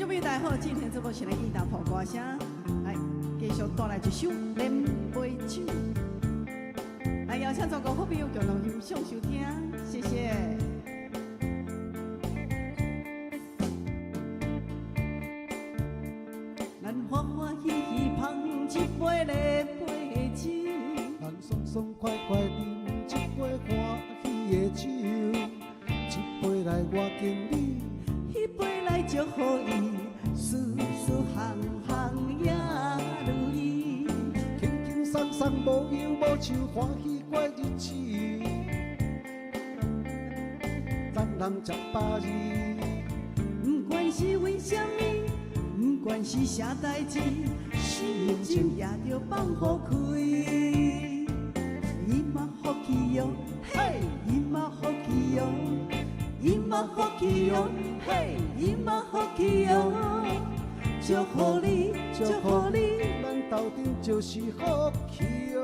眾朋友大家好，今天這部是來吉他破歌聲，來繼續帶來一首《連杯酒》，來邀請全國好朋友共同欣賞收聽，謝謝。咱歡歡喜喜捧一杯連杯酒，咱爽爽快快斟一杯歡喜的酒，這杯來我敬你，彼杯來祝福伊，事事行行也如意，輕輕鬆鬆無憂無愁，歡喜過日子。咱人食百二，不管是為啥物，不管是啥代誌，心情也著放予開。伊嘛福氣喲，嘿，伊嘛福氣喲，伊嘛福氣喲，嘿，伊嘛福氣喲。祝福你，祝福你，咱鬥陣就是福氣喲。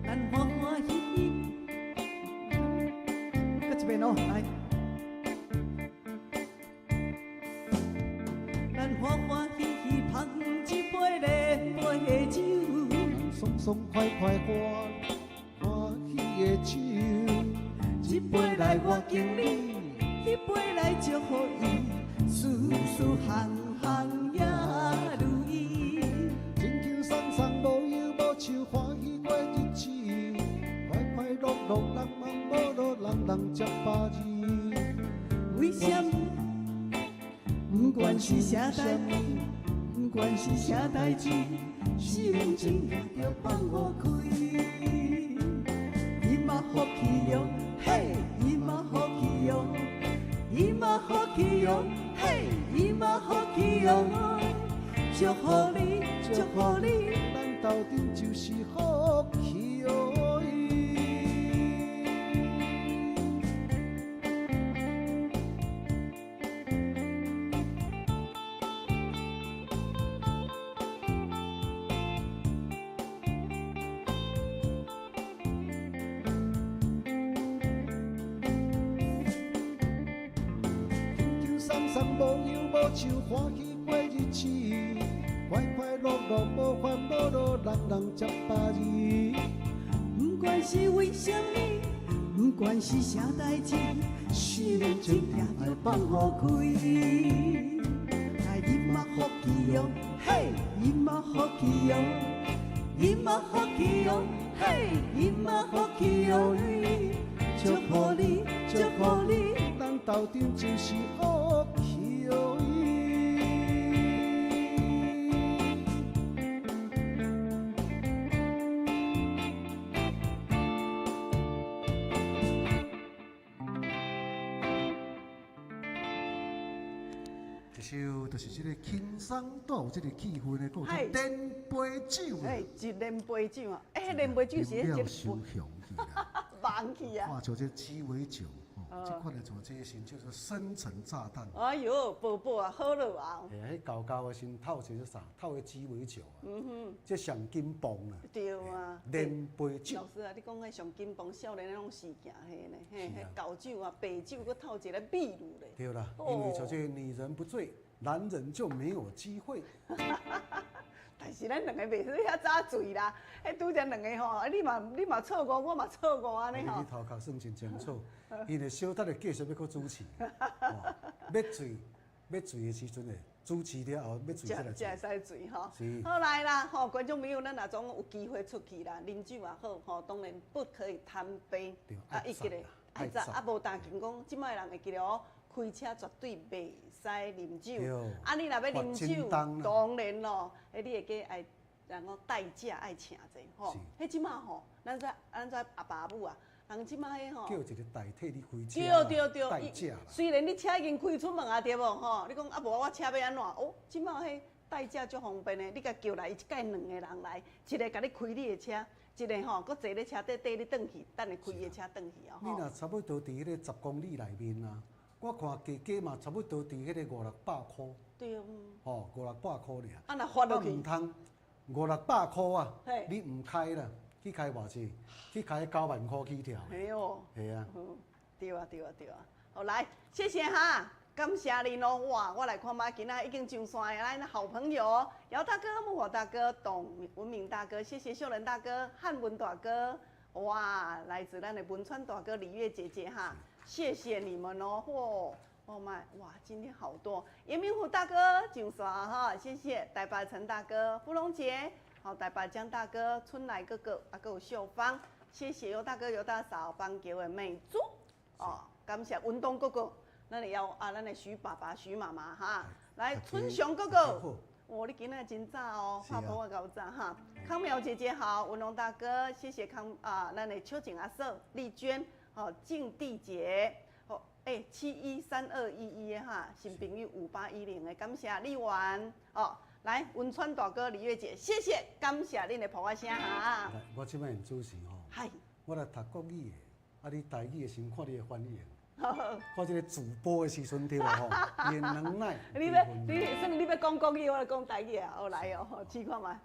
咱歡歡喜喜，閣一遍哦，來。咱歡歡喜喜捧一杯連杯酒，爽爽快快歡歡喜的酒，這杯來我敬你，彼杯來祝福伊，事事行行也如意。輕輕鬆鬆無憂無愁，歡喜過日子，快快樂樂人忙無樂，人人食百二。為啥物？不管是啥代，不管是啥代誌，心情也著放予開。伊嘛福氣喲，嘿，伊嘛福氣喲，伊嘛福氣喲，嘿，伊嘛福氣喲。祝福你，祝福你，咱鬥陣就是福氣喲。輕輕鬆鬆無憂無愁，歡喜過日子，快快樂樂無煩無惱，人人食百二。不管是為啥物，不管是啥代誌，心情也著放予開。來，伊嘛福氣喲，嘿，伊嘛福氣喲，伊嘛福氣喲，嘿，伊嘛福氣喲。祝福你，祝福你，咱鬥陣就是福氣喲。這首就是這個輕鬆帶有這個氣氛的，閣有這連杯酒。哎，一連杯酒啊！欸，連杯酒是啉了傷雄去啦，忘去啊！看像這雞尾酒，哦，這款的像這是叫做深層炸彈。哎喲，寶寶啊，好了啊！嘿，彼厚厚的先透一個啥？透个雞尾酒啊！嗯哼，這上緊磅啦。對啊。連杯酒。老師啊，你講彼上緊磅，少年攏時行彼呢，嘿，彼厚酒啊，白酒閣透一个秘魯咧。對啦，因為像這女人不醉，男人就沒有機會。但是咱兩个袂使遐早醉啦，彼拄才兩个吼，你嘛錯誤，我嘛錯誤按呢吼。你頭殼算真清楚，因為小等下繼續欲閣主持，欲醉欲醉的時陣會主持了後欲醉才來才會使醉吼。好來啦，吼，觀眾朋友，咱若總有機會出去啦，啉酒也好，吼，當然不可以貪杯。啊，伊記得愛早啊，無但緊講，這擺人會記得哦。開車絕對袂使啉酒，啊！你若欲啉酒，當然咯，彼你會記愛，人講代駕愛請者吼。彼這馬吼，咱知阿爸阿母啊，人這馬彼吼，叫一個代替你開車，對對對，代駕。雖然你車已經開出門啊，對無吼？你講啊，無我車欲按怎？哦，這馬彼代駕足方便的，你共叫來，伊一擺兩个人來，一个共你開你的車，一个吼，閣坐咧車底綴你轉去，等下開伊的車轉去哦。你若差不多佇彼個10公里內面啊。我看加加嘛，差不多佇彼个五六百箍。對。吼，五六百箍爾。啊，若發落去。毋通五六百箍啊！你毋開啦，去開偌濟？去開9萬箍起跳。嘿哦。係啊。對啊，對啊，對啊。好，來，謝謝哈，感謝恁哦。哇，我來看覓，今仔已經上線的，咱好朋友姚大哥、木火大哥、董文明大哥，謝謝秀仁大哥、漢文大哥，哇，來自咱的文川大哥李月姐姐哈，謝謝你們哦。嚯，哦媽，哇，今天好多，嚴明虎大哥上線哈，謝謝台北陳大哥、芙蓉姐，好，台北江大哥、春來哥哥，啊，閣有秀芳，謝謝尤大哥、尤大嫂、邦橋的美珠，哦。感謝文東哥哥，咱的姚啊，咱的徐爸爸、徐媽媽哈，來春雄哥哥，哇，你今仔真早哦，拍婆我夠早哈。康苗姐姐好，文龍大哥，謝謝康啊，咱的秋景阿嫂、麗娟，好，靜地姐，好，713211哈，新朋友5810的，感謝麗婉哦，來文川大哥、李月姐，謝謝，感謝恁的噗仔聲哈。我這擺主持吼，我來讀國語的，啊，你台語的時看你的反應。看這個主播的時陣對無吼，伊的能耐。你欲你，算你欲講國語，我來講台語啊，好來哦，試看覓。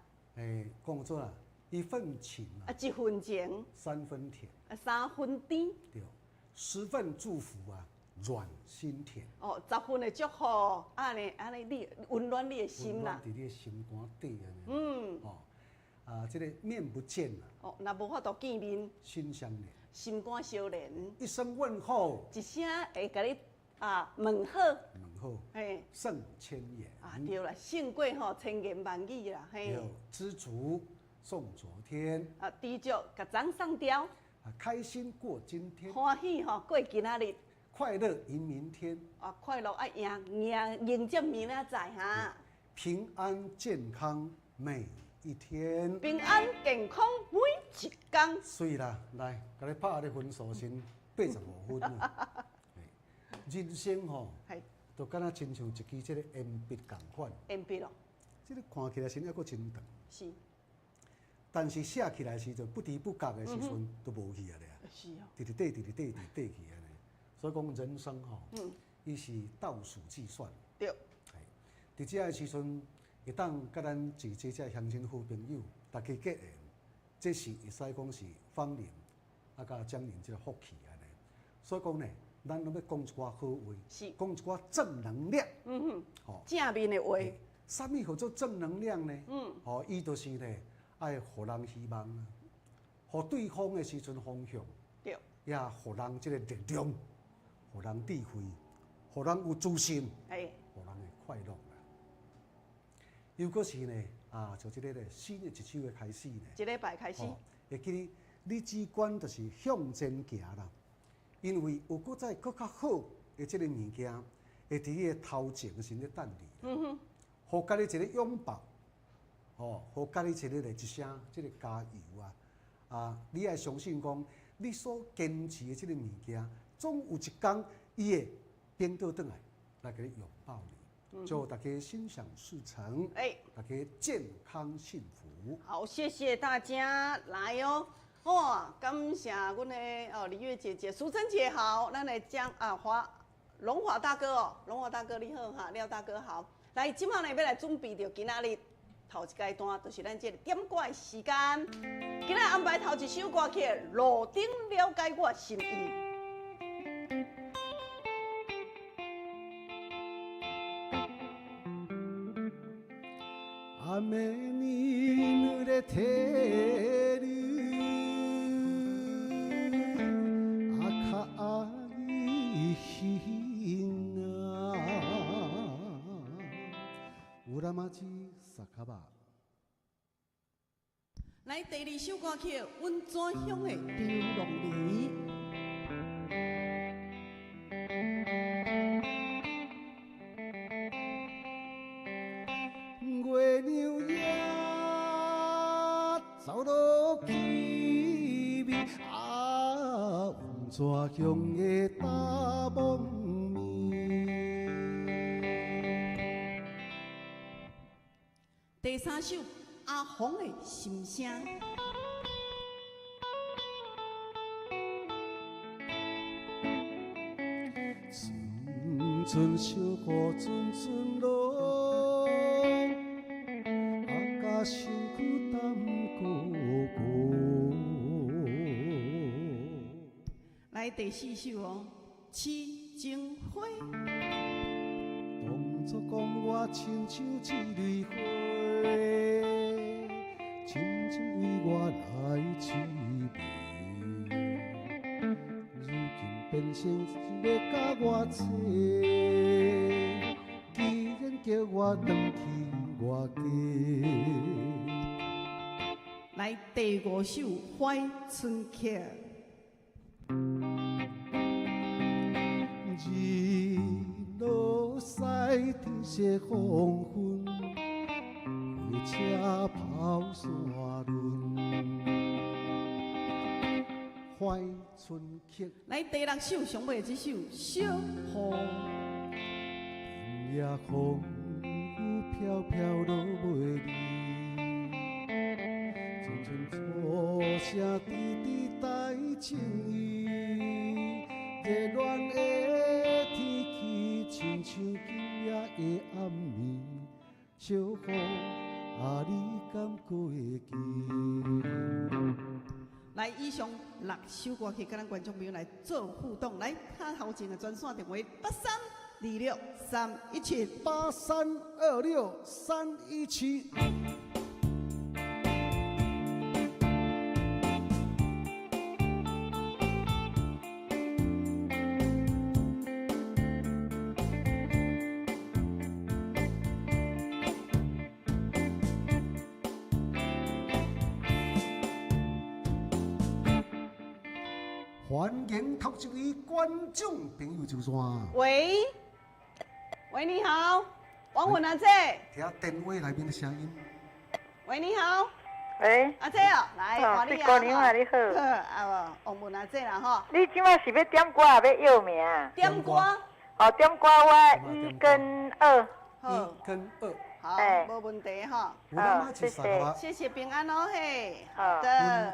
講做啊，一份情啊，一分情，三分甜，啊，三分甜，對，十份祝福啊，暖心田。哦，十分的祝福，按呢按呢，你溫暖你的心啦。溫暖佇你的心肝底按呢。嗯。哦，啊，這個面不見啊。哦，若無法度見面。心相連。心肝相連，一聲問候，一聲會共你啊問好，問好，嘿，勝千言。啊對啦，勝過吼千言萬語啦，嘿。知足送昨天，啊知足共昨送掉，啊開心過今天，歡喜吼過今仔日，快樂迎明天，啊快樂愛贏贏迎接明仔載哈。平安健康每一天，平安健康每一天。媠啦，來，共你拍个分數先85分啦。人生吼，就敢若親像一支這個鉛筆仝款。鉛筆哦。這個看起來先猶閣真長。是。但是寫起來時陣不知不覺的時陣都無去啊咧。是哦。直直綴，直直綴，直直綴去按呢。所以講人生吼，伊是倒數計算。對。佇這个時陣。會當佮咱一齊這鄉親好朋友，大家結緣，這是會使講是芳齡，啊，佮江寧這個福氣按呢。所以講呢，咱攏欲講一寡好話，講一寡正能量。嗯哼，吼，正面的話。啥物叫做正能量呢？吼，伊就是呢，愛予人希望啊，予對方的時陣方向，對，也予人這個力量，予人智慧，予人有自信，予人會快樂。又閣是呢，啊，就這個咧，新的一首的開始呢，一禮拜開始，會記得你只管就是向前行啦，因為有閣再閣較好的這個物件，會佇你的頭前先咧等你。嗯哼，予佮你一個擁抱，吼，予佮你一個咧一聲這個加油啊！啊，你愛相信講，你所堅持的這個物件，總有一天伊會變倒轉來，來共你擁抱你。祝大家心想事成，大家健康幸福。好，謝謝大家來哦，哇，感謝阮的哦李月姐姐、淑珍姐好，咱的江啊華龍華大哥哦，龍華大哥你好哈，廖大哥好，來，這馬呢欲來準備著今仔日頭一階段，就是咱這個點歌的時間。今仔安排頭一首歌曲《路燈了解我心意》。雨に濡れてる赤い日が裏町酒場。來第二首歌曲《阮祖鄉的張龍梨》。月娘也走落去味啊，阮祖乡的大梦暝。第三首阿红的心声。厝賰小雨阵阵落，啊，共身躯担孤孤。来第四首哦，《痴情花》。当初讲我亲像一蕊花，深深为我来痴迷，如今变成欲共我找，既然叫我转去我家。来第五首《怀春曲》。日落西，天色黄昏，火车跑山轮，怀春曲。来第六首，上尾这首《小雨》。今夜风雨飘飘落袂离，阵阵鼓声吱吱带情意，热恋的天气，亲像今夜的暗暝，小雨啊，你敢阁会记？来，以上六首歌曲，佮咱观众朋友来做互动。來，敲頭前的專線電話8326317，8326317。歡迎頭一位觀眾朋友就線。喂，喂，你好，王文阿姐。聽電話內面的聲音。喂，你好。喂。阿姐哦，來，歡迎姑娘啊，你好。好，啊無，王文阿姐啦吼。你這擺是欲點歌抑欲約名？點歌。哦，點歌我一跟二。一跟二。好，無問題吼。好，謝謝。謝謝平安哦嘿。好的。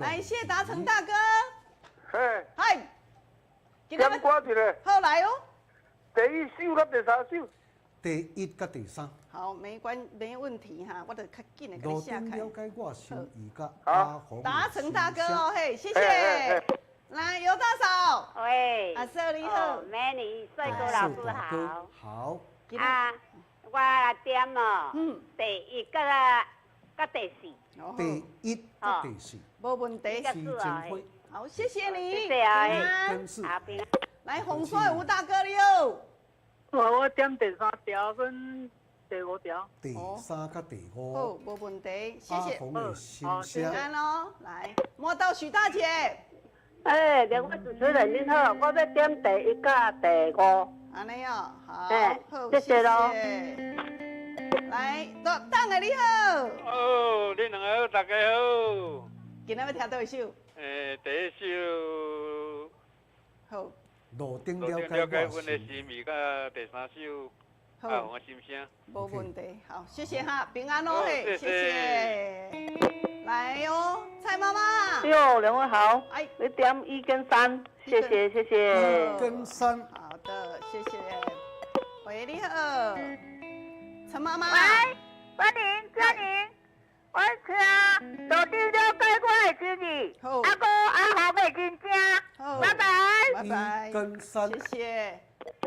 來，謝達成大哥。嘿。嗨。點歌一個。好來哦。第一首佮第三首。第一佮第三。好，沒關沒問題哈，我就較緊的共你寫開。了解我心意佮阿紅。達成大哥哦嘿，謝謝。來，尤大嫂。喂。阿嫂你好。美女，帥哥老師好。好。啊，我來點哦，第一個佮第四。第一佮第四。無問題。好，謝謝你。謝謝啊，平安。來，紅山的吳大哥你好。我點第三條跟第五條。第三佮第五。好，無問題，謝謝。阿紅的心聲。平安哦，來，磨刀許大姐。哎，兩位主持人您好，我欲點第一佮第五。按呢哦，好，好，謝謝囉。來，等的你好。哦，你兩个好，大家好。今仔欲聽佗一首？第一首。好。路頂了解阮的心意，佮第三首阿紅的心聲。無問題，好，謝謝哈，平安哦嘿，謝謝。來哦，蔡媽媽。喲，兩位好。哎，你點一跟三，謝謝謝謝。一跟三。好的，謝謝。喂，你好，陳媽媽。喂，歡迎嘉玲，我請路頂了解我的心意，阿哥阿紅的心聲。好，拜拜。拜拜。一跟三。謝謝。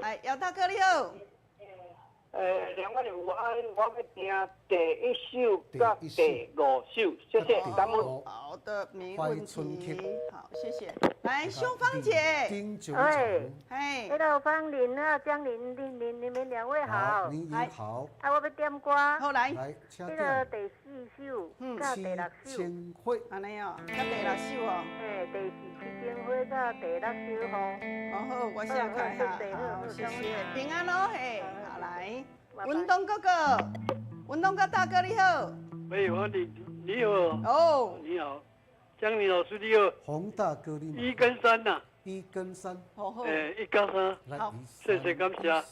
來，姚大哥你好。兩位有愛，我欲聽第一首佮第五首，謝謝，感恩。好的，沒問題。好，謝謝。來，秀芳姐。喂，嘿。 Hello，芳玲啊，江玲、玲玲，你們兩位好。你也好。啊，我欲點歌。好來。來，這個第四首佮第六首。千花。按呢哦，佮第六首哦。嘿，第四七情花佮第六首吼。哦好，我寫開哈。好，謝謝。平安咯嘿，好來。文東哥哥，文東哥大哥你好。喂，我你你好。哦。你好，江玲老師你好。洪大哥你好。一跟三吶。一跟三。好好。哎，一跟三。好，謝謝感謝。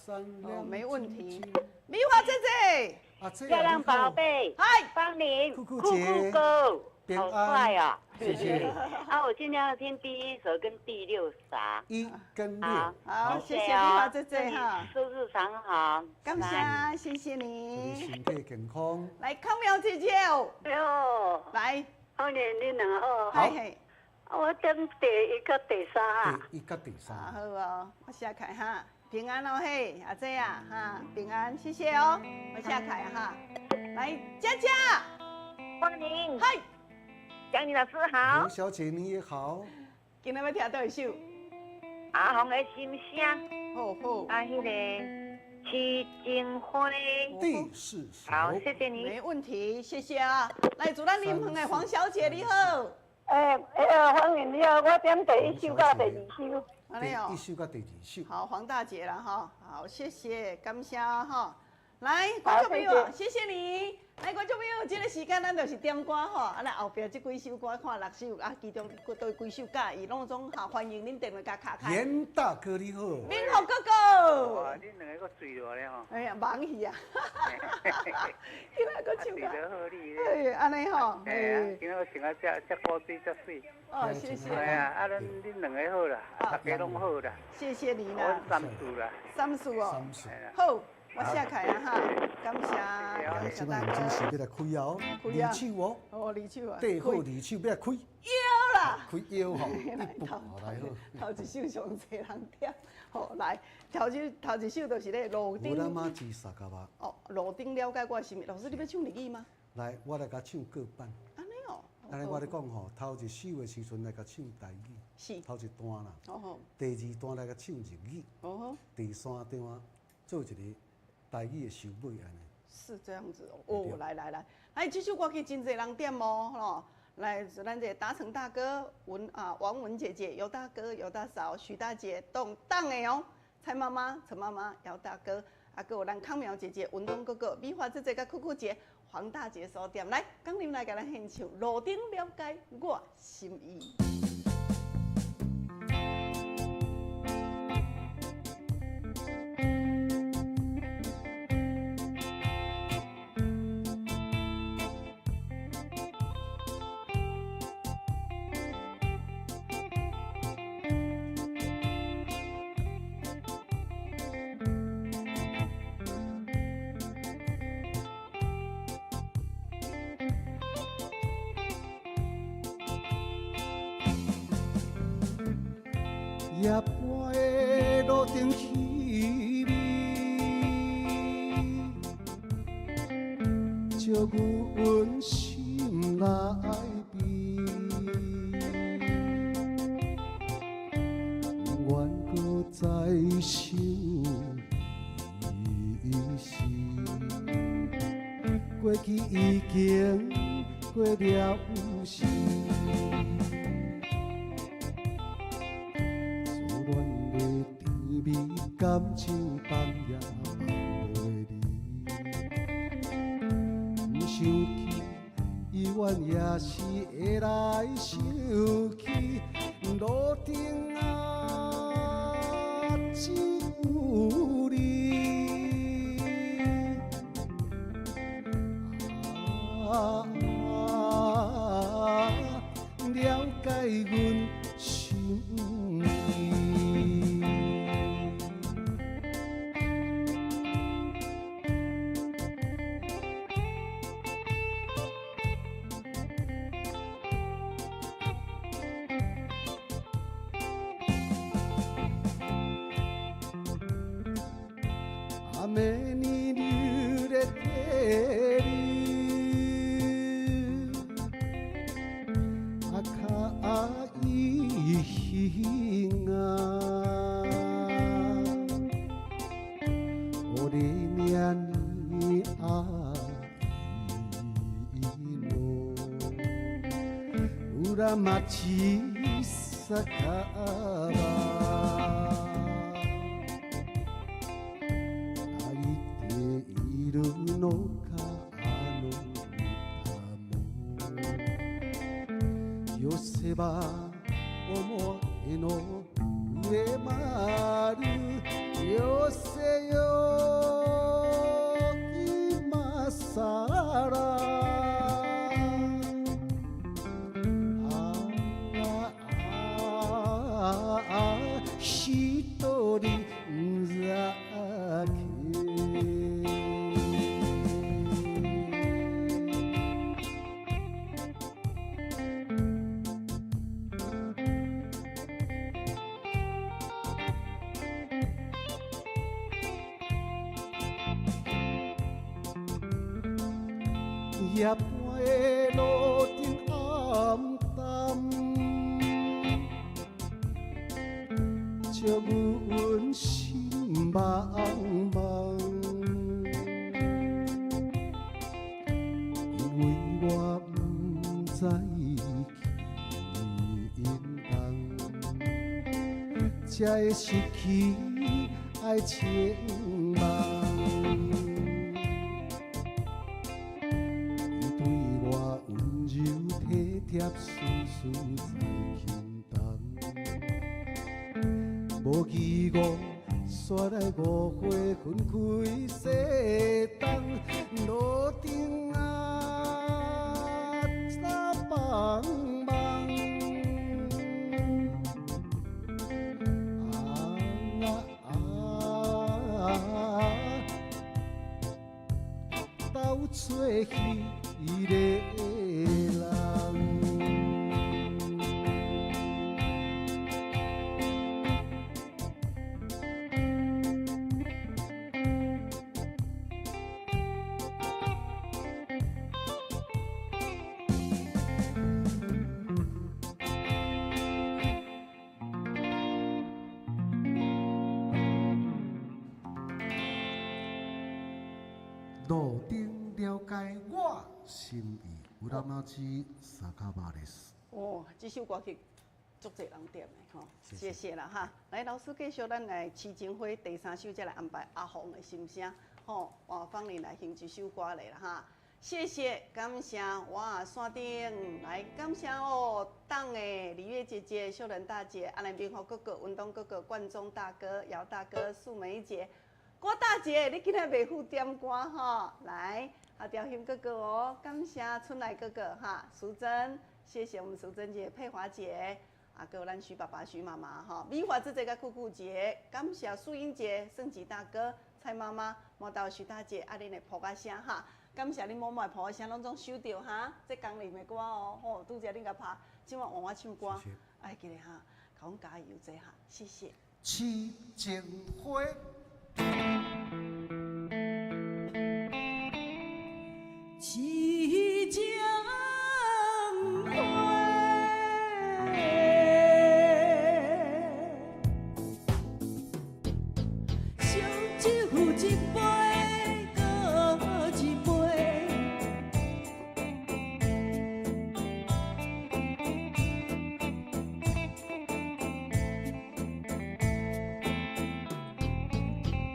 哦，沒問題。美華姐姐。漂亮寶貝。嗨。芳玲。酷酷酷哥。平好安。快哦！謝謝。啊，我今天要聽第一首跟第六首。一跟六。好，好，謝謝美華姐姐哈。收視長虹。感謝，謝謝你。身體健康。來，康苗姐姐哦。哎呦。來。歡迎你兩個好。嘿嘿。我點第一佮第三啊。第一佮第三。好哦，我寫開哈，平安哦嘿，阿姐啊哈，平安，謝謝哦，我寫開哈。來，佳佳。歡迎。嗨。江寧老師好。劉小姐你也好。今仔欲聽佗一首？阿紅的心聲。好好。啊，彼個痴情花。第四首。好，謝謝你。沒問題，謝謝啊。來，自咱林芳的黃小姐你好。欸欸，歡迎你好，我點第一首佮第二首。第一首佮第二首。好，黃大姐啦哈，好，謝謝，感謝哈。來，觀眾朋友，謝謝你。來，觀眾朋友，這個時間咱就是點歌吼，啊，來後壁這幾首歌看六首啊，其中佗幾首佮意，攏總哈歡迎恁電話共敲開。嚴大哥你好。明福哥哥。哇，恁兩個閣醉落咧吼。哎呀，忙去啊！今仔閣唱歌。醉得好你。哎，按呢吼。哎，今仔閣穿啊遮遮古錐遮媠。哦，謝謝。哎呀，啊，恁恁兩個好啦，大家攏好啦。謝謝你啦。阮三四啦。三四哦。三四。好。我寫開啊哈，感謝感謝大家。這擺真是欲來開哦，二手哦，哦，二手啊，對好二手欲來開腰啦，開腰吼，一步來好。頭一首上濟人點，好來，頭一頭一首就是咧路頂。哦，路頂了解我心意，老師你欲唱日語嗎？來，我來共唱過版。按呢哦。按呢我咧講吼，頭一首的時陣來共唱台語，是。頭一段啦。哦。第二段來共唱日語。哦。第三段做一个台語的收尾按呢。是這樣子哦，哦，來來來，來這首歌曲真濟人點哦，吼，來，咱這個達成大哥文啊，王文姐姐、尤大哥、尤大嫂、許大姐、董當的哦，蔡媽媽、陳媽媽、姚大哥，啊，閣有咱康苗姐姐、文東哥哥、美華姐姐、佮曲曲姐、黃大姐所點，來，鋼琴來共咱獻唱《路頂了解我心意》。夜半的路燈稀微，照阮心內邊，不願閣再想彼時，過去已經過了有時。感情放也放袂离，毋想起，永遠也是會來想起。路頂啊，只有你。啊，了解阮心意。雨に濡れてる赤い日が俺にゃに愛の裏町酒場いるのかあの歌もよせば思いの上回るよせよ今さら。遐般的路灯暗淡，照阮心茫茫。因为我毋知去应当，才会失去爱情梦。伊对我温柔体贴，事事在轻重，无期望，煞来误会分开西东，路灯啊，怎帮忙？啊啊啊！斗找彼个人。路灯了解我心意，有那么子萨卡巴列斯。哦，这首歌曲足济人点的吼，谢谢啦哈。来，老师继续，咱来《痴情花》第三首，再来安排阿红的心声，吼，换芳玲来哼一首歌来啦哈。谢谢，感谢，哇，山顶来感谢哦，党的李月姐姐、秀兰大姐、阿兰冰华哥哥、文东哥哥、冠中大哥、姚大哥、素梅姐。郭大姐，你今日袂赴点歌吼？来，阿雕兄哥哥哦，感谢春来哥哥哈，淑珍，谢谢我们淑珍姐、佩华姐，啊，阁有咱徐爸爸、徐妈妈吼，美华姐姐佮酷酷姐，感谢素英姐、盛吉大哥、蔡妈妈、毛豆徐大姐，啊，恁的噗仔声哈，感谢恁满满的噗仔声，拢总收著哈，这工人的歌哦，吼，拄才恁共拍，这摆换我唱歌，爱记得哈，共阮加油者哈，谢谢。痴情花。痴情花，烧酒一杯，阁一杯。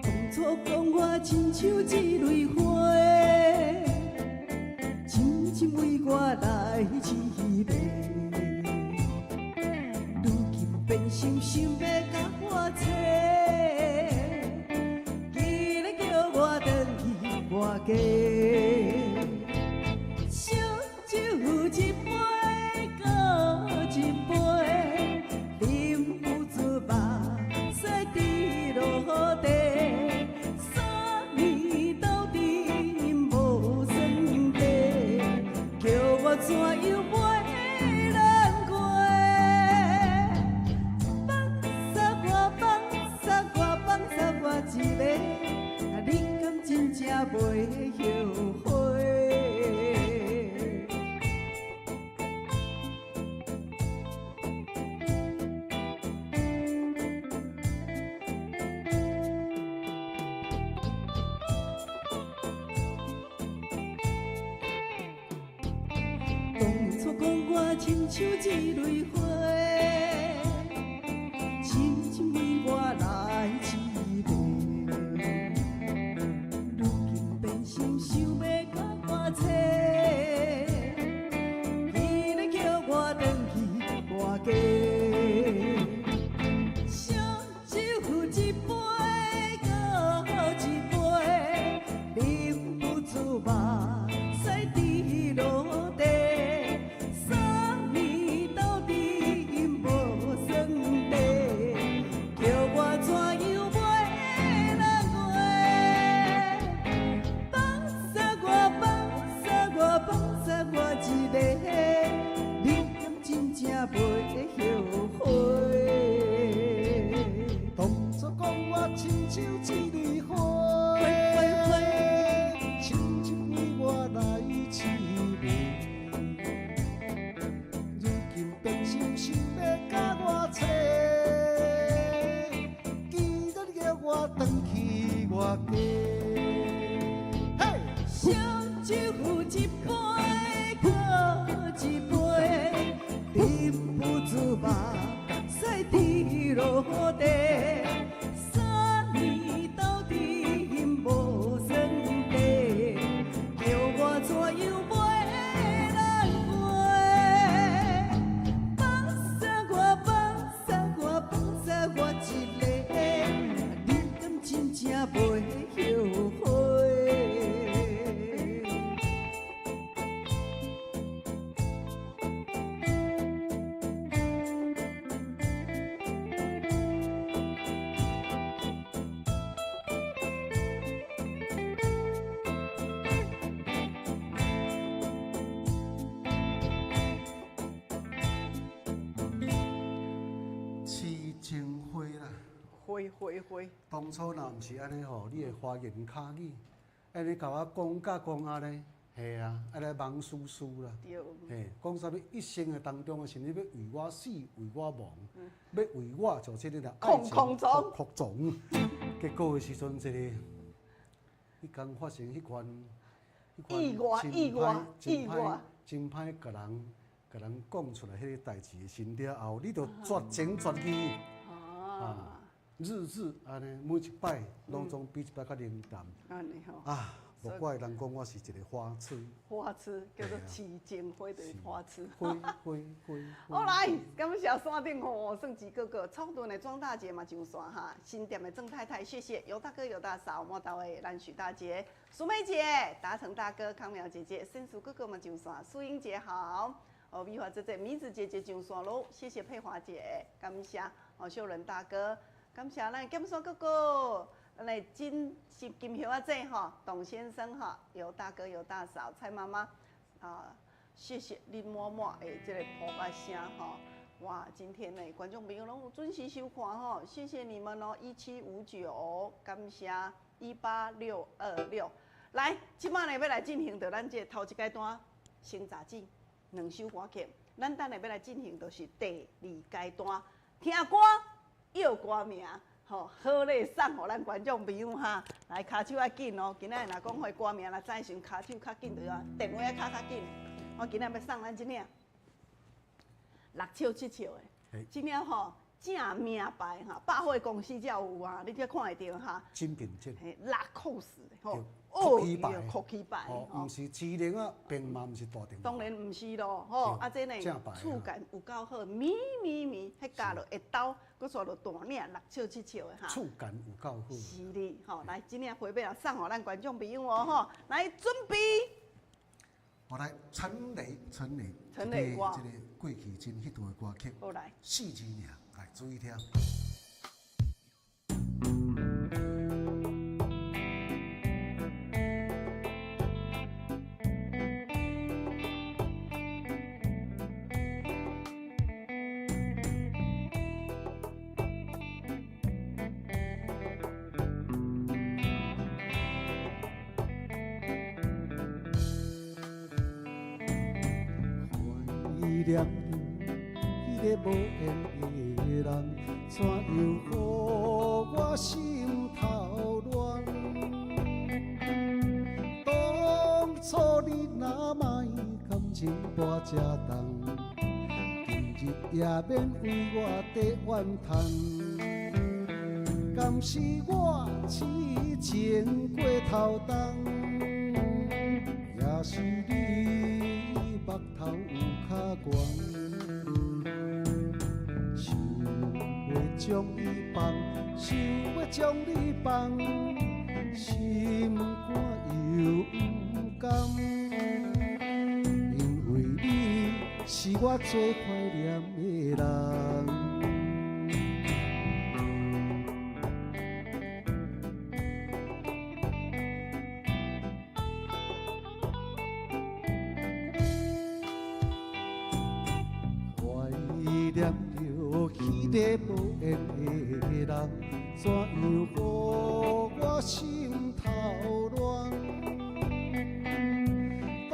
当初讲我亲像一蕊花，深深为我来痴迷，如今变心想欲共我找，今日叫我转去外家。烧酒一杯，阁一杯，饮不出目屎滴落地。三年斗阵无算计，叫我怎样袂难过？放杀我，放杀我，放杀我一个，你敢真正袂后悔？当初讲我亲像一蕊花，深深为我来痴迷，如今变心想欲共我找，今日叫我转去外家。烧酒一杯，阁一杯，饮不出目屎滴落地。三年斗阵无算计，叫我怎样袂难过？放杀我，放杀我，放杀我一个，你敢真正袂后悔？当初讲我亲像一蕊花，花花花深深为我来痴迷。想欲共我揣，既然叫我转去我家。嘿，烧酒一杯，阁一杯，忍不住目屎滴落地。三年斗阵无算计，叫我怎样袂难过？放杀我，放杀我，放杀我一个，你敢真正袂后悔？痴情花啦。花花花。當初若毋是按呢吼，你會花言巧語，按呢共我講甲講按呢，嘿啊，按呢茫輸輸啦。對。嘿，講啥物一生的當中，是你欲為我死，為我亡，欲為我做這個啦，愛情擴張。結果的時陣，這個，彼工發生彼款，彼款意外，意外，意外，真歹，共人，共人講出來彼个代誌的心了後，你就絕情絕義。啊。日日按呢，每一擺攏總比一擺較冷淡。按呢吼。啊，無怪人講我是一個花痴。花痴叫做痴情花，就是花痴。花花花。好來，感謝山頂吼，算一哥哥，草屯的莊大姐嘛上線哈，新店的鄭太太，謝謝尤大哥、尤大嫂，莫大衛、蘭許大姐、蘇美姐、達成大哥、康苗姐姐、申淑哥哥嘛上線，蘇英姐好，哦，美華姐姐、米子姐姐上線囉，謝謝佩華姐，感謝哦，秀仁大哥。感謝咱金山哥哥，咱的金金葉仔姐吼，董先生吼，尤大哥、尤大嫂、蔡媽媽啊，謝謝林嬤嬤的這个噗仔聲吼，哇，今天呢，觀眾朋友攏有準時收看吼，謝謝你們哦，1759，感謝18626，來，這擺呢欲來進行著咱這个頭一階段先雜誌兩首歌曲，咱等下欲來進行就是第二階段聽歌。臆歌名，吼，好禮送予咱觀眾朋友哈，來，跤手愛緊哦。今仔日若講彼歌名，若知時陣跤手較緊對啊，電話愛敲較緊。我今仔日欲送咱這領六尺七尺的，這領吼正名牌哈，百貨公司才有啊，你才看會著哈。精品店。嘿，拉扣死的吼。哦，扩起牌，哦，毋是智能啊，并嘛毋是大电话。當然毋是咯，吼，啊這呢，觸感有夠好，綿綿綿，彼咬落會抖，閣煞落大領六尺七尺的哈。觸感有夠好。是的，吼，來，這領回尾送予咱觀眾朋友哦，吼，來準備。我來陳雷，陳雷，陳雷歌，這個過去真彼段的歌曲。好來。四字名，來注意聽。懷念彼个無緣的人，怎樣予我心頭亂？當初你若莫感情跋這重，今日也免為我缀怨叹。敢是我痴情過頭重，也是你目頭有較懸，想欲將伊放，想欲將你放，心肝又毋甘，因為你是我最懷念的人。懷念著彼个無緣的人，怎樣予我心頭亂？當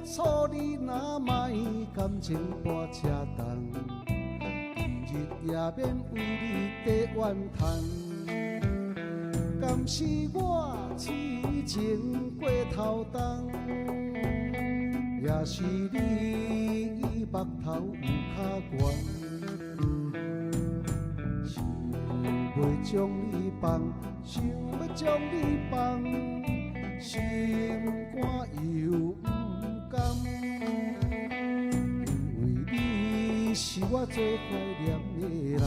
初你若莫感情跋這重，也免為你綴怨嘆。敢是我癡情過頭重，抑是你目頭有較懸？想欲將你放，想欲將你放，心肝又毋甘，因為你是我最懷念的人。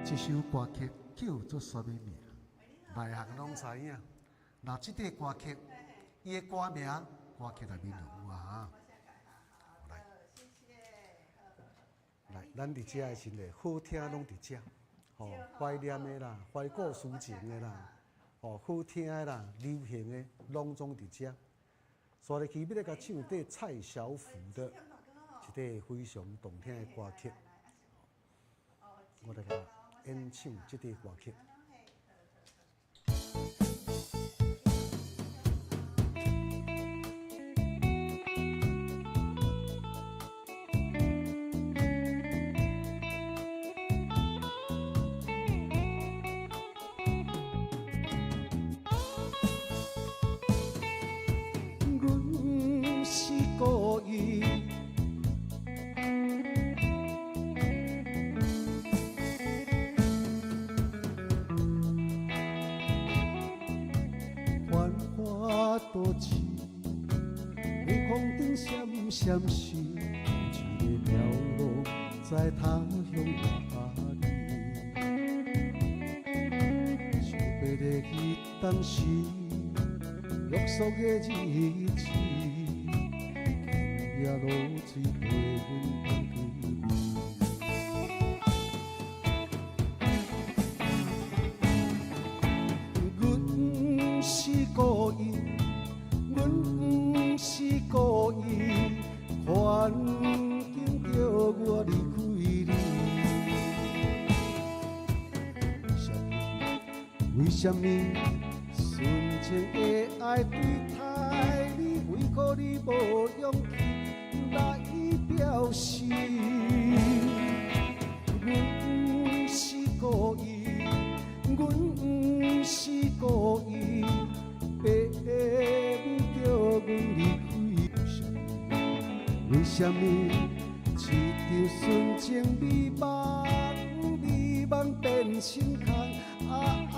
這首歌曲叫做啥物名？內行攏知影。那這塊歌曲，伊的歌名，歌曲內面就有啊。來，來，咱佇遮的時陣，好聽攏佇遮，吼，懷念的啦，懷古思情的啦，吼，好聽的啦，流行的，攏總佇遮。煞落去，欲來共唱塊蔡小福的一塊非常動聽的歌曲，我來共演唱這塊歌曲。阮是故意，繁華都市，夜空頂閃閃閃，有一個飄落在他鄉活你。想欲的彼當時，約束的日子，今夜露水陪阮放歸阮是故意，阮毋是故意，環境叫我離開你。為啥物？為啥物純情的愛對待你，為何你無勇氣來表示？阮毋是故意，阮毋是故意，爸母叫阮離開。為啥物？一場純情美夢，美夢變成空。啊啊！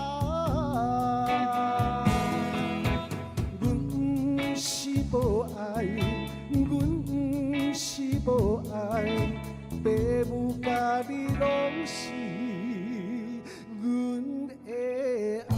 阮毋是無愛，阮毋是無愛，爸母佮你攏是阮的愛。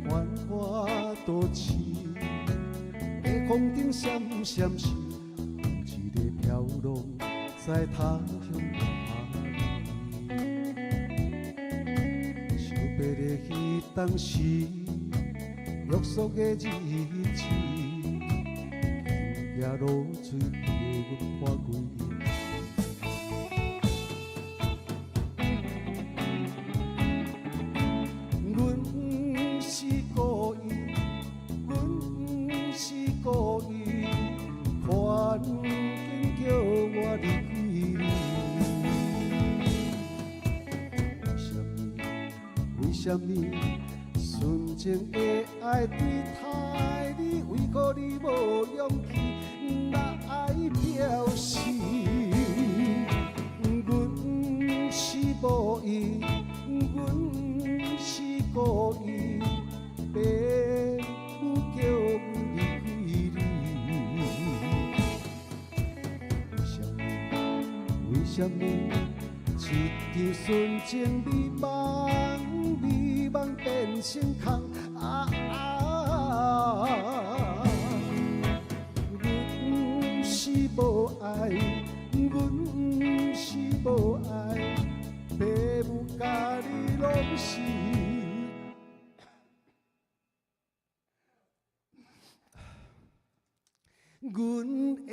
繁華都市，夜空頂閃閃閃，有一個飄浪在他鄉活你。想欲的彼當時，約束的日子，今夜露水陪阮破歸。阮毋是故意，阮毋是故意，環境叫我離開你。為啥物？為啥物純情的愛對待你，為何你無勇氣來表示？阮毋是無意，阮毋是故意，爸母叫阮離開你。為啥物？為啥物？一場純情美夢，美夢變成空。啊啊！阮毋是無愛，爱，阮毋是无爱，爸母佮你拢是。阮的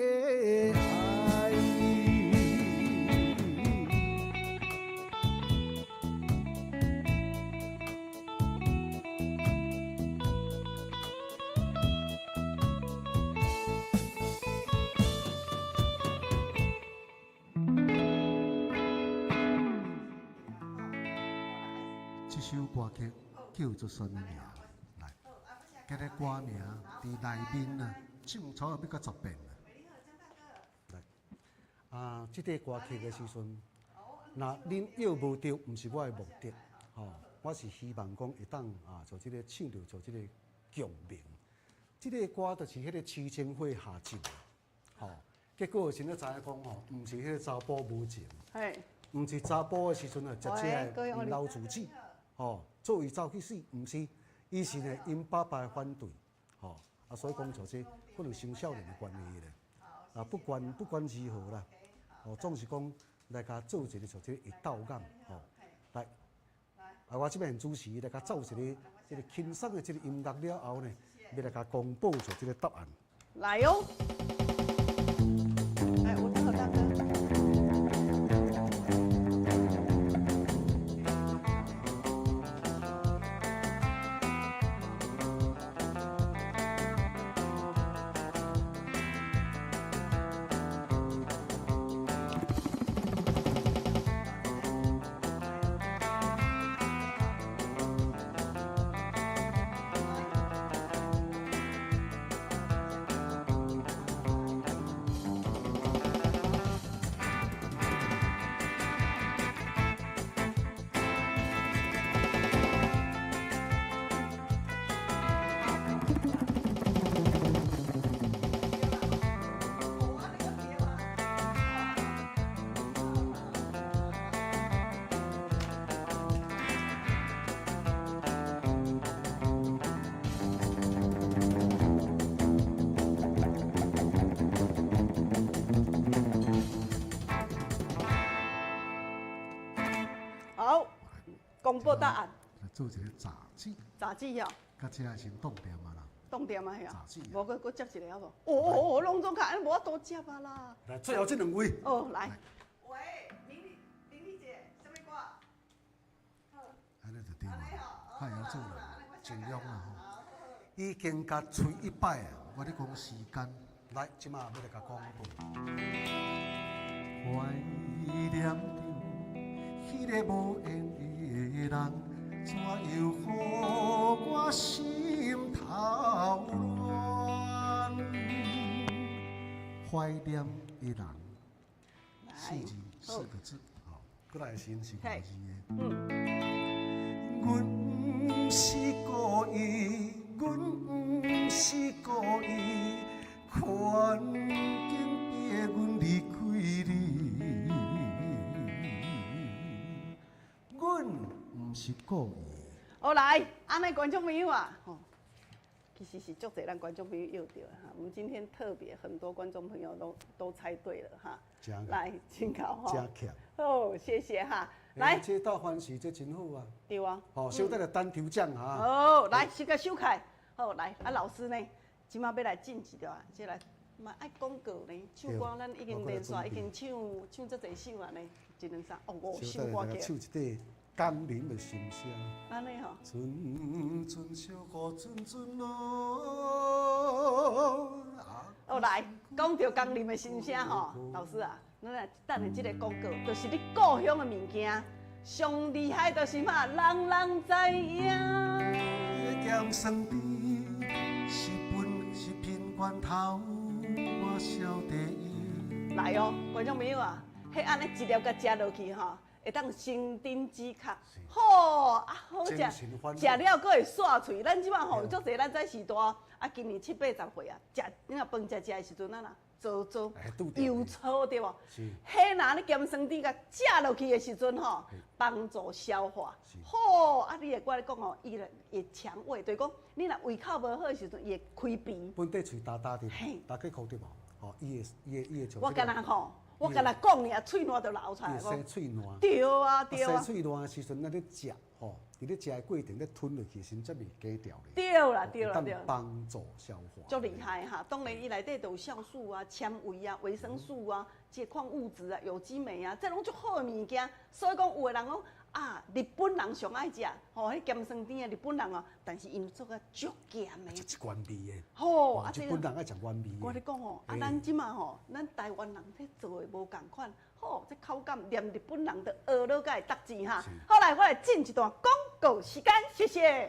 爱。这首歌曲叫做啥物名？来，这个歌名伫内面啊，唱差不多欲到10遍啦。来，啊，这块歌曲的时阵，若恁约无著，毋是我的目的，吼，我是希望讲会当啊，做这个唱著做这个共鸣。这个歌就是彼个痴情花下集，吼，结果时阵知影讲吼，毋是彼个查埔无情，毋是查埔的时阵啊，食这个老主子，吼，做伊走去死，毋是，伊是呢𪜶爸爸的反对，吼，啊，所以讲就这可能伤少年的关系咧，啊，不管如何啦，哦，总是讲来共做一个就这个会斗眼，吼，来，啊，我这边主持来共奏一个这个轻松的这个音乐了后呢，欲来共公布做这个答案。来哦。来，吴天和大哥。好，公布答案。来做一个杂志。杂志哦。佮这个先冻掉嘛啦。冻掉嘛系啊。杂志。无阁阁接一个好无？哦哦哦，拢总较，无法度接啊啦。来，最后这两位。哦，来。喂，林丽，林丽姐，啥物歌？按呢就对啦，较会晓做人，尽量啦吼。已经共催一摆啊，我咧讲时间，来，这马欲来共公布。怀念著彼个无缘的人，怎样予我心头乱？怀念的人，四字，四个字，好，过来先是五字的。阮毋是故意，阮毋是故意，环境逼阮离开你。阮毋是故意。好来，按呢观众朋友啊，吼，其实是足济咱观众朋友约著的哈。我们今天特别很多观众朋友都猜对了哈。来，真𠢕吼。真强。好，谢谢哈。来，这道欢喜，这真好啊。对啊。好，小等下等抽奖哈。好，来，先共收起来。好，来，啊，老师呢，这马欲来进一条啊，这来嘛爱广告呢，唱歌咱已经连续已经唱唱这济首啊呢，一两三哦五首歌曲。唱一块江林的心声。按呢吼。阵阵小雨阵阵落。哦，来，讲到江林的心声吼，老师啊，咱来等下这个广告，就是你故乡的物件，上厉害就是嘛，人人知影。咸酸甜是分是贫源头，我晓得伊。来哦，观众朋友啊，彼按呢一粒共食落去吼，会当生津止渴，好啊，好食，食了阁会煞喙。咱这摆吼，足济咱这时代啊，今年七八十岁啊，食你若饭食食的时阵，咱啊糟糟油粗对无？彼若你咸酸甜共食落去的时阵吼，帮助消化。好啊，你会我咧讲吼，伊会肠胃，就是讲你若胃口无好的时阵，伊会开脾。本底喙焦焦的，大家箍对无？吼，伊會伊會伊會像我敢若吼，我敢若講爾，喙瀾就流出來。伊會生喙瀾。對啊，對啊。生喙瀾的時陣，咱咧食吼，佇咧食的過程咧吞落去的時陣，才袂加掉咧。對啦，對啦，對。幫助消化。足厲害哈！當然，伊內底都有酵素啊、纖維啊、維生素啊、這個礦物質啊、有機酶啊，這攏足好的物件。所以講，有的人講啊，日本人上愛食，吼，彼鹹酸甜的日本人哦，但是𪜶做甲足鹹的。一原味的。吼，啊，日本人愛食原味。我咧講吼，啊，咱這馬吼，咱台灣人這做的無仝款，吼，這口感連日本人都學落甲會得志哈。好來，我來進一段廣告時間，謝謝。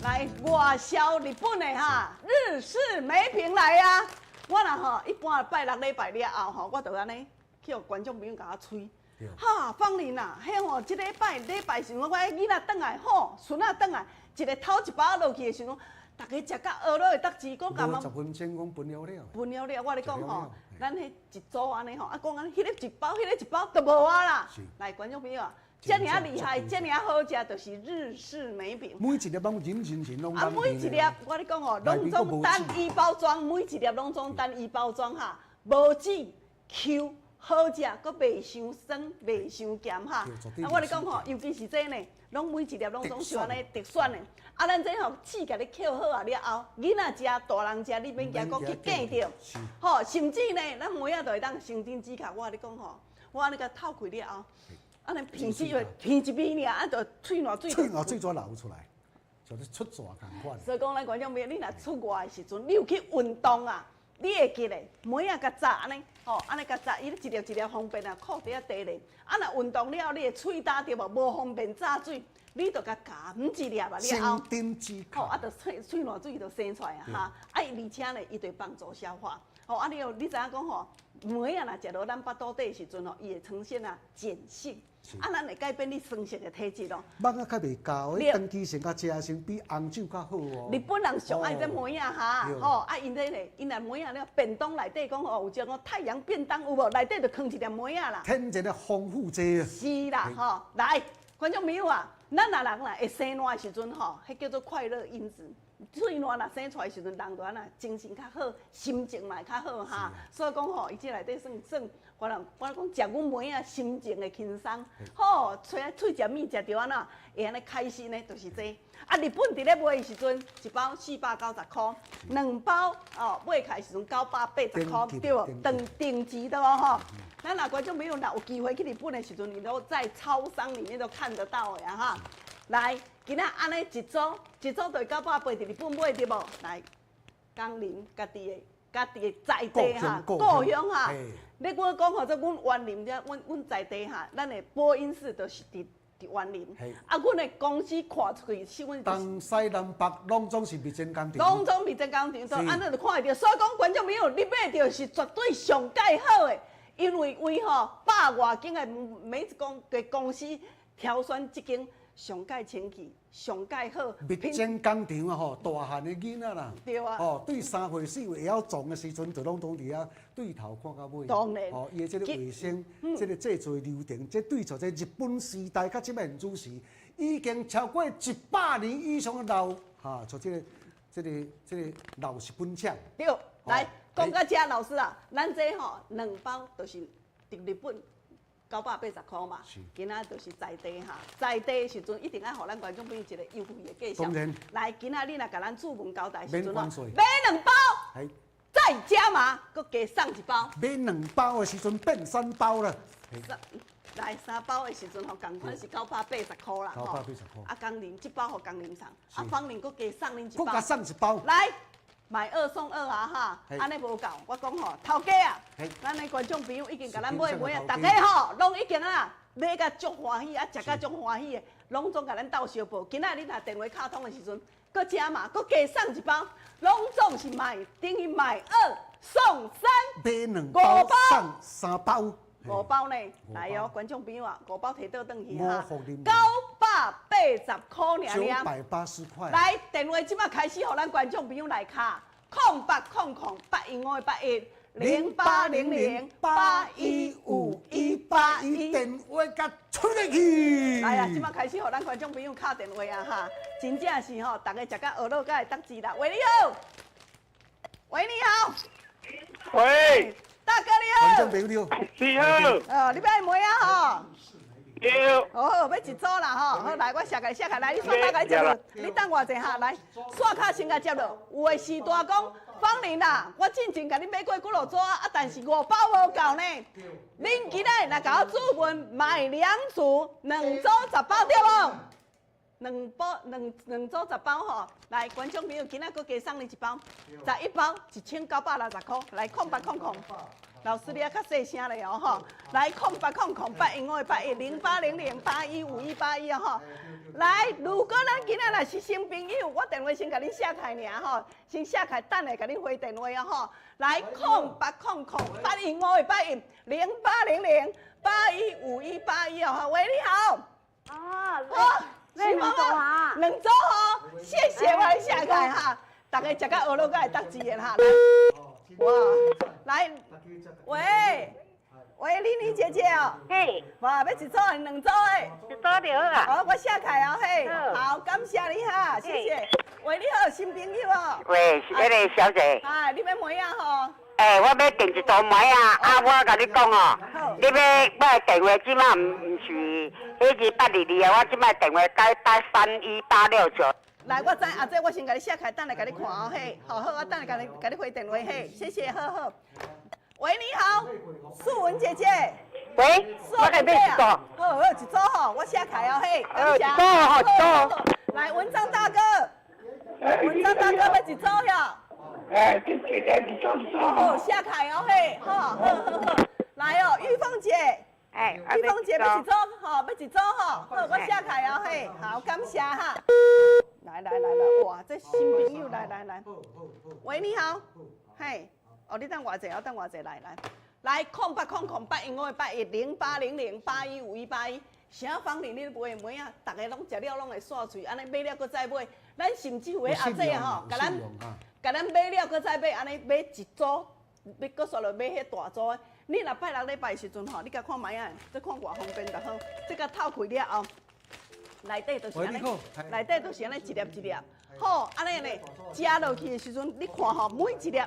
來外銷日本的哈，日式美品來啊！我若吼一般拜六禮拜了後吼，我就按呢去予觀眾朋友共我催。哈，芳玲啊，彼吼這禮拜禮拜時陣，我囡仔轉來吼，孫仔轉來，一个頭一包落去的時陣，逐家食甲學落會得志，閣感覺。十分鐘講分了了。分了了，我咧講吼，咱彼一組按呢吼，啊講按呢，彼个一包，彼个一包就無啊啦。來，觀眾朋友啊。遮爾仔厲害，遮爾仔好食，就是日式美餅。每一粒攏認認真攏。啊，每一粒我咧講哦，攏總單一包裝，每一粒攏總單一包裝哈，無籽 Q 好食，閣袂傷酸，袂傷鹹哈。啊，我咧講吼，尤其是這呢，攏每一粒攏總是按呢特選的。啊，咱這吼籽共你扣好啊了後，囡仔食、大人食，你免驚閣去計著。吼，甚至呢，咱梅仔就會當生津止渴。我咧講吼，我按呢共透開了後。啊，尼鼻子會鼻一味爾，啊，就喙瀾水。喙瀾水怎流出來？就是出蛇仝款。所以講，咱觀眾朋友，你若出外的時陣，你有去運動啊？你會記得梅仔共紮按呢，吼，按呢共紮，伊一粒一粒方便啊，放佇遐提咧。啊，若運動了後，你的喙焦對無？無方便紮水，你就共含一粒啊，了後，吼，啊，就喙喙瀾水就生出來啊，哈。啊，而且呢，伊就幫助消化。吼，啊，你有你知影講吼，梅仔若食落咱腹肚底的時陣吼，伊會呈現啊鹼性，啊，咱會改變你酸性的體質咯。肉仔較袂厚，你長期性較食性比紅酒較好哦。日本人上愛這梅仔哈，吼，啊，𪜶這咧，𪜶若梅仔了便當內底講吼，有種哦太陽便當有無？內底就囥一粒梅仔啦。天然的防腐劑。是啦，吼，來，觀眾朋友啊，咱若人若會生爛的時陣吼，彼叫做快樂因子。喙瀾若生出來時陣，人就按怎精神較好，心情嘛會較好哈。所以講吼，伊這內底算算，我人我講食阮梅仔，心情會輕鬆。吼，喙喙食物食著按怎，會按呢開心呢，就是這。啊，日本佇咧賣的時陣，一包490箍，兩包哦買起來時陣980箍，對無？當定級的哦吼。咱若觀眾朋友若有機會去日本的時陣，你都在超商裡面都看得到的哈。來，今仔按呢一組，一組就980，佇日本買著無？來，江林家己的家己的在地哈，故鄉哈。你我講吼，這阮員林遮，阮阮在地哈，咱的播音室就是佇佇員林。啊，阮的公司看出去是阮。東西南北攏總是蜜針工廠。攏總蜜針工廠，按呢就看會著。所以講，觀眾朋友，你買著是絕對上蓋好的，因為為吼百外間的每一公的公司挑選這間。上蓋清氣，上蓋好。蜜針工廠啊吼，大漢的囡仔啦，對啊，吼，對3歲4歲會曉撞的時陣，就攏總佇遐對頭看到尾。當然。吼，伊的這個衛生，這個製作流程，這對著這日本時代到這擺現主時，已經超過100年以上的老，哈，像這個、這個、這個老日本廠。對，來講到這，老師啊，咱這吼兩包就是佇日本。980箍嘛，今仔就是在地哈，在地的時陣一定愛予咱觀眾朋友一個優惠的價錢。來，今仔你若共咱主文交代時陣哦，買兩包，再加碼，閣加送一包。買兩包的時陣變三包啦。來三包的時陣吼，仝款是980箍啦。980箍。啊，江林這包予江林送，啊，芳玲閣加送恁一包。閣加送一包。來。買二送二啊哈，按呢無夠，我講吼，頭家啊，咱的觀眾朋友已經共咱買買啊，逐家吼攏已經啊買甲足歡喜，啊食甲足歡喜的，攏總共咱鬥相報。今仔你若電話敲通的時陣，閣加碼，閣加送一包，攏總是買等於買二送三，買兩包送三包。五包呢？來哦，觀眾朋友啊，五包提倒轉去哈，980箍爾爾。980塊。來，電話這馬開始，予咱觀眾朋友來敲，0800 815 81，0800 815 18。81電話共催入去。來啊，這擺開始予咱觀眾朋友敲電話啊哈，真正是吼，逐家食甲呵咾才會得志啦。喂，你好，喂，你好，喂，大哥你好，觀眾朋友你好，你好，哦，你欲愛梅仔吼？對，好好，欲一組啦吼，好來，我寫開寫開，來，你線卡共你接落，你等我一下哈，來，線卡先共接落。有的時段講，芳玲啦，我進前共你買過幾落組啊，但是五包無夠呢。恁今仔若共我注文買兩組，兩組10包對無？兩包兩兩組十包吼，來，觀眾朋友，今仔閣加送你一包，11包1960塊，來空八空空。老師，你猶較細聲咧哦，吼！來，0800 0800 0800 815181哦，吼！來，如果咱今仔若是新朋友，我電話先共恁寫開爾吼，先寫開，等下共恁回電話哦，吼！來，0800 815181，0800 815181哦，吼！喂，你好。哦，好，兩組啊，兩組吼，謝謝我寫開哈，逐家食甲呵咾才會得志的哈。哇，來，喂，喂，麗麗姐姐哦，嘿，哇，欲一組還是兩組的？一組就好啊。好，我寫開哦，嘿，好，感謝你哈，謝謝。喂，你好，新朋友哦。喂，是彼个小姐。啊，你欲梅仔吼？欸，我欲訂一組梅仔，啊，我共你講哦，你欲我的電話這擺毋毋是彼2822啊，我這擺電話改831869。來，我知阿姐，我先共你寫開，等下共你看哦，嘿，好好，我等下共你共你回電話，嘿，謝謝，好好。喂，你好，素文姐姐。喂，素文姐姐好好，一組吼，我寫開哦，嘿，感謝。一組吼，一組。來，文章大哥，文章大哥欲一組喲。哎，一一一組一組。好，寫開哦，嘿，好，好好好。來哦，玉鳳姐。哎，玉鳳姐欲一組吼，欲一組吼，好，我寫開哦，嘿，好，感謝哈。來來來來，哇，這新朋友來來來，喂，你好，嘿，哦，你等偌濟，我等偌濟，來來來，0800 810800 815181，啥芳玲你買梅仔，逐家攏食了攏會煞喙，按呢買了閣再買，咱甚至有的阿姐吼，共咱共咱買了閣再買，按呢買一組，欲閣煞落買彼大組的。你若拜六禮拜的時陣吼，你共看覓仔，這看偌方便就好，這共透開了後。內底就是按呢，內底都是按呢一粒一粒，好，按呢呢，食落去的時陣，你看吼，每一粒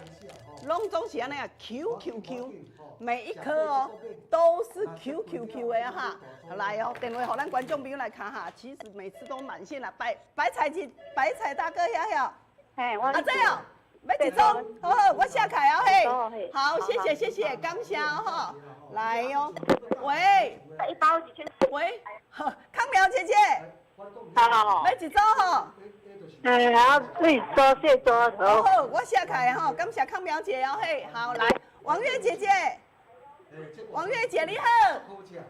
攏總是按呢啊，Q Q Q，每一顆哦都是 Q Q Q 的哈。來哦，電話予咱觀眾朋友來看哈，其實每次都滿線啦，白白菜姐，白菜大哥遐遐，嘿，我阿姐哦，欲一組，好好，我寫開哦嘿，好，謝謝謝謝，感謝哦吼，來哦，喂，一包一千，喂，康苗姐姐。好，欲一組吼。嗯，好，一組四組。好，好，我寫開吼，感謝康苗姐哦嘿，好來，王月姐姐，王月姐你好。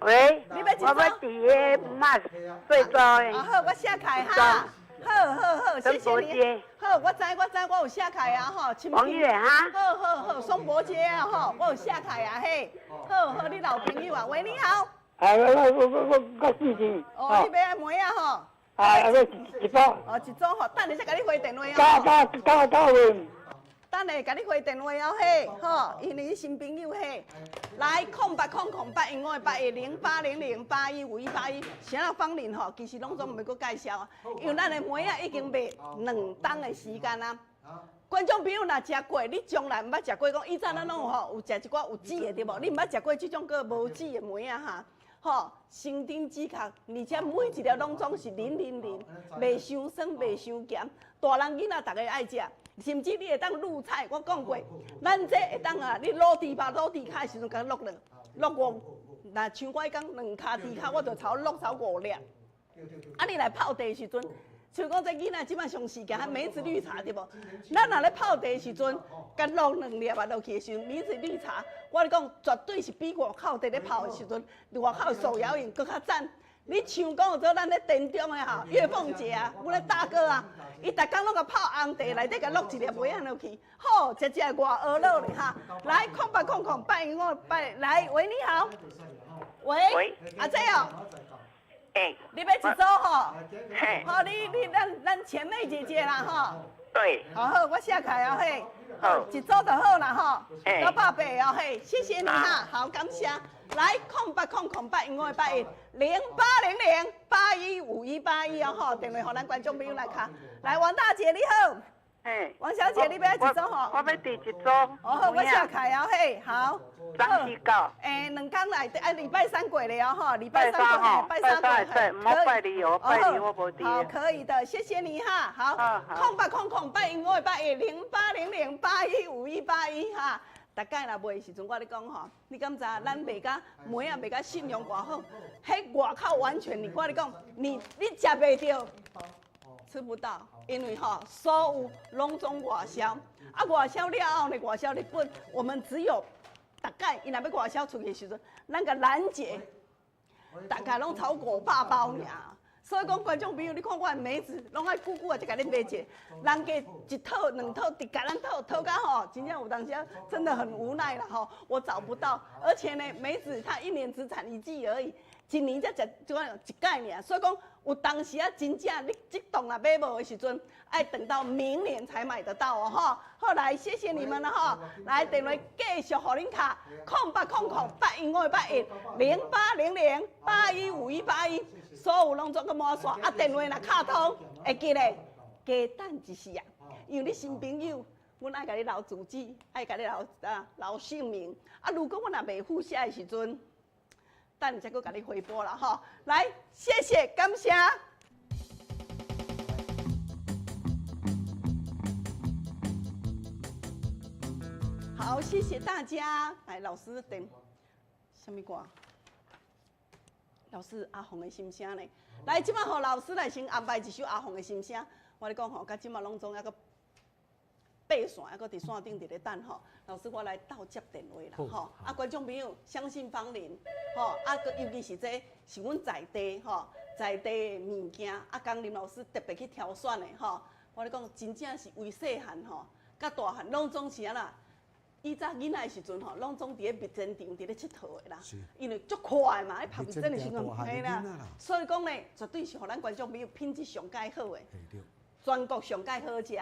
喂，你欲一組？我欲佇个馬四組的。好，我寫開哈。好好好，謝謝你。好，我知我知，我有寫開啊吼。王月哈。好好好，雙柏街啊吼，我有寫開啊嘿。好好，你老朋友啊，喂，你好。哎，我我我我我記住。哦，你欲愛梅仔吼？啊，欲一組。哦，一組吼，等下才共你回電話哦。加加加加問。等下共你回電話哦，嘿，吼，因為你新朋友嘿。來，0800 810800 815181，啥芳玲吼，其實攏總毋欲閣介紹啊，因為咱的梅仔已經賣兩冬的時間啊。觀眾朋友若食過，你從來毋捌食過，講以前咱攏有吼，有食一寡有籽的對無？你毋捌食過這種閣無籽的梅仔哈？吼，生長止殼，而且每一粒攏總是腍腍腍，袂傷酸，袂傷鹹。大人囡仔逐家愛食，甚至你會當滷菜。我講過，咱這會當啊，你滷豬肉、滷豬跤的時陣，共淥落，淥五，若像我彼工兩跤豬跤，我就炒淥炒五粒。啊，你來泡茶的時陣，像講這囡仔這擺上時行，梅子綠茶對無？咱若咧泡茶的時陣，共淥兩粒啊落去的時陣，梅子綠茶，我咧講絕對是比外口佇咧泡的時陣，外口手搖飲閣較讚。你像講做咱咧田中的吼，月鳳姐啊，阮咧大哥啊，伊逐工攏共泡紅茶，內底共落一粒梅仔落去，好，食食偌呵咾咧哈。來，0800 81，來，喂，你好，喂，阿姐哦。欸，你欲一組吼？嘿，好，你你咱咱前妹姐姐啦吼。對。好好，我寫開哦嘿。好。一組就好啦吼。欸。980哦嘿，謝謝你哈，好，感謝。來，0800815581，0800815181哦，吼，電話予咱觀眾朋友來敲。來，王大姐你好。嘿，王小姐，你欲愛一組吼？我欲佇一組。哦好，我寫開啊嘿，好。三四九。欸，兩工內底，啊，禮拜三過咧哦吼，禮拜三過，拜三過，毋好拜二哦，拜二我無佇。好，可以的，謝謝你哈。好，0800815581，0800815181哈。逐擺若賣的時陣，我咧講吼，你敢知影？咱賣甲梅仔賣甲信用偌好，彼外口完全，你我咧講，你食袂著。吃不到，因為吼所有攏總外銷，啊外銷了後呢，外銷日本，我們只有逐擺伊若欲外銷出去的時陣，咱共攔截，大概攏超過500包爾。所以講觀眾朋友，你看我的梅子，攏愛久久啊，才共恁買一个，人家一套兩套，直共咱套套到吼，真正有當時真的很無奈啦吼，我找不到，而且呢，梅子它一年只產一季而已。一年才食這款一擺爾，所以講有當時啊，真正你這檔若買無的時陣，愛等到明年才買得到哦，吼。好，來，謝謝你們了吼。來，電話繼續予恁敲，0800815581，0800815181，所有攏總閣滿線。啊，電話若敲通，會記咧，加等一時啊，因為你新朋友，阮愛共你留住址，愛共你留啊留姓名。啊，如果阮若袂付寫的時陣，等下才閣共你回撥啦吼，來，謝謝，感謝。好，謝謝大家。來，老師點啥物歌？老師阿鳳的心聲呢？來，這擺予老師來先安排一首阿鳳的心聲。我咧講吼，到這擺攏總猶閣爬線，猶閣佇線頂佇咧等吼。老師，我來鬥接電話啦吼。啊，觀眾朋友，相信芳玲吼，啊，閣尤其是這是阮在地吼，在地的物件，啊，江林老師特別去挑選的吼。我咧講，真正是為細漢吼，佮大漢攏總是按怎？以早囡仔的時陣吼，攏總佇咧蜜煎場佇咧𨑨迌的啦，因為足快嘛，咧拍蜜煎的時陣，嘿啦。所以講呢，絕對是予咱觀眾朋友品質上蓋好的，全國上蓋好食，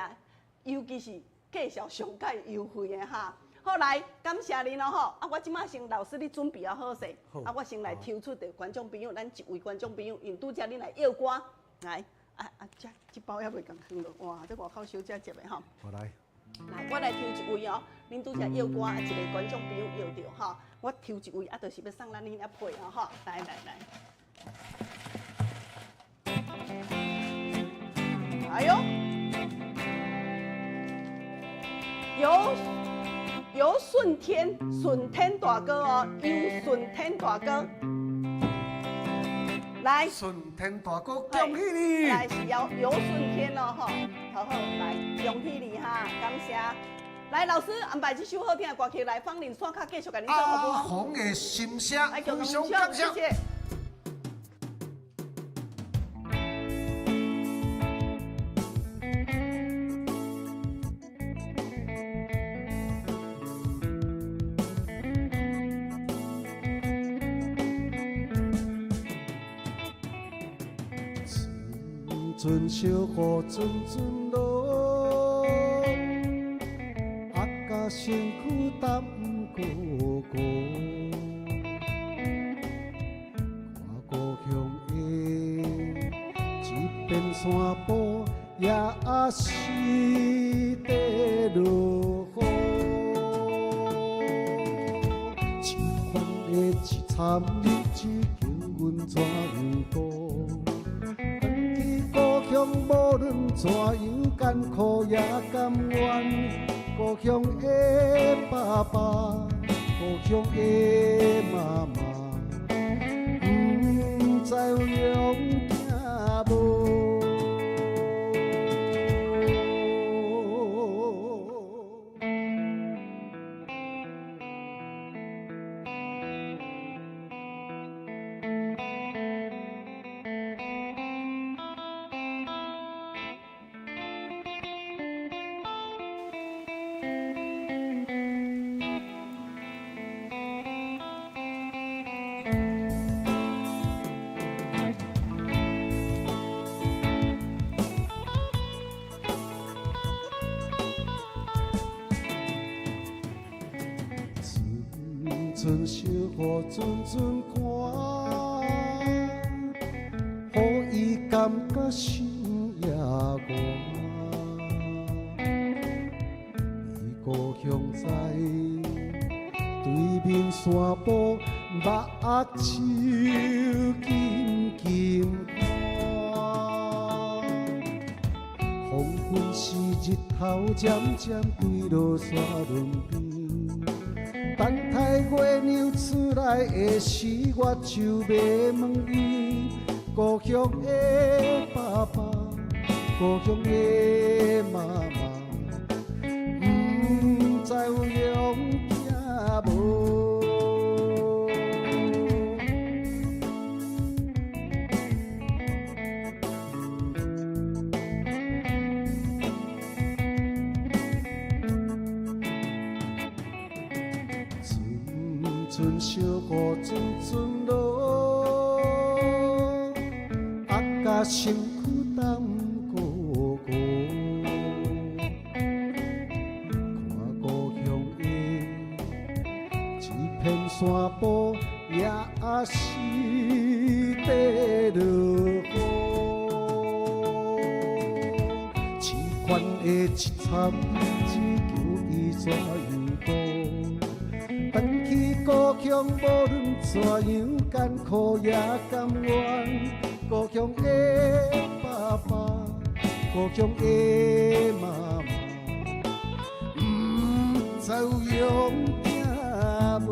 尤其是介紹上蓋優惠的哈。好，來，感謝恁咯吼。啊，我這擺先老師你準備好勢，啊，我先來抽出著觀眾朋友，咱一位觀眾朋友，因拄則恁來約歌，來，啊啊，這包猶未共放落，哇，這外口小姐接的吼。我來。來，我來抽一位哦。恁拄則約歌，啊，一個觀眾朋友約著吼，我抽一位，啊，就是欲送咱恁遐配哦吼。來來來。哎喲，游順天，順天大哥哦，游順天大哥，來，順天大哥，恭喜你！來是游順天哦，吼，好好來，恭喜你哈，感謝。來，老師安排這首好聽的歌曲來，芳玲線卡繼續共你做服務。阿鳳的心聲，非常感謝。謝謝。阵小雨阵阵落，压甲身躯担孤孤。看故乡的这片山坡，也是在落雨。这款的凄惨日子，叫阮怎样过？无论怎样艰苦也甘愿，故乡的爸爸，故乡的妈妈，毋知有勇囝无？阵小雨阵阵寒，予伊感觉心也寒。伊故乡在对面山坡，目睭紧紧看。黄昏时，日头渐渐坠落山崙边。等待月娘出来的时，我就欲问伊：故乡的爸爸，故乡的妈妈，毋知有养囝无？阵阵小雨阵阵落，压甲身躯重鼓鼓。看故乡的这片山坡，也是在落雨。这款的凄惨，只求伊怎样过？转去故乡，无论怎样艰苦也甘愿。故乡的爸爸，故乡的妈妈，毋知有养囝无？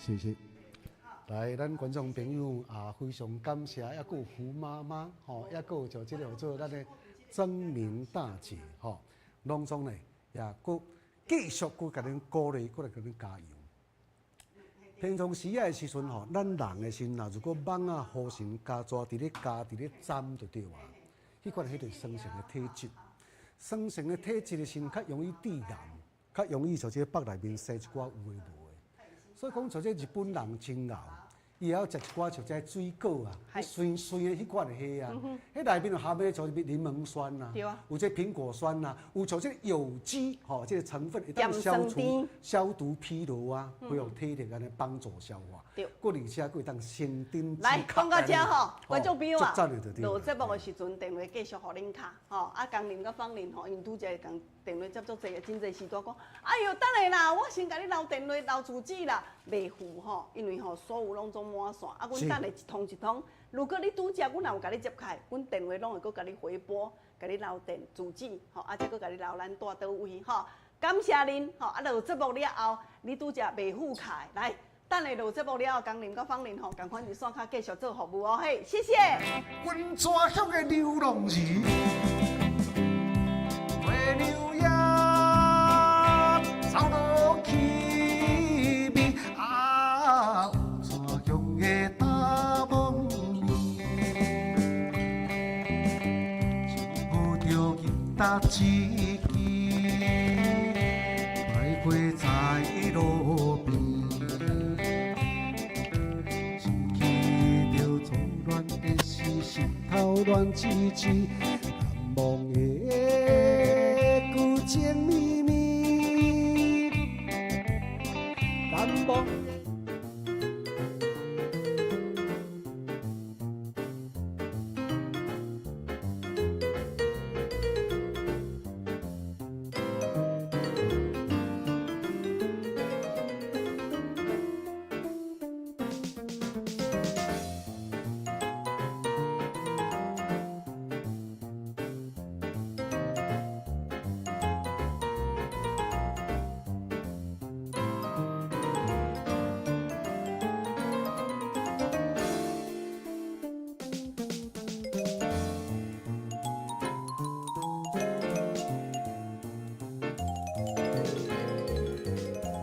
谢谢。来，咱观众朋友啊，非常感谢，抑阁有胡妈妈吼，抑阁有就这个叫做咱的曾明大姐吼，拢总呢也阁继续阁共恁鼓励，阁来共恁加油。平常时仔的时阵吼，咱人的身若如果蠓仔雨神加抓伫咧咬伫咧粘就对啊。彼款彼就是酸性的体质，酸性的体质的时阵较容易致癌，较容易就这个腹内面生一寡有的无的。所以讲，像这日本人真𠢕，伊会晓食一寡像这水果啊，酸酸的彼款的虾啊，彼内面有含的像柠檬酸啊，有这苹果酸啊，有像这有机吼，这个成分会当消除消毒疲劳啊，恢复体力按呢帮助消化。对，阁而且阁会当升顶。来讲到这吼，观众朋友啊，落节目的时阵，电话继续予恁敲吼。啊，江林佮芳玲吼，𪜶拄才共电话接足济，真济时段讲，哎哟，等下啦，我先共你留电话留住址啦，袂赴吼，因为吼所有拢总满线。啊，阮等下一通一通，如果你拄才阮若有共你接开，阮电话拢会阁共你回拨，共你留电住址吼，啊，再阁共你留咱住佗位吼。感谢恁吼，啊，落节目了后，你拄才袂赴卡的来。等下落节目了后，江林佮芳玲吼，仝款伫线跤继续做服务哦，嘿，谢谢。阮纸乡的流浪儿，月娘也走落去暝，啊，纸乡的大梦里，真抱著吉他一支，徘徊在路边。乱吱吱，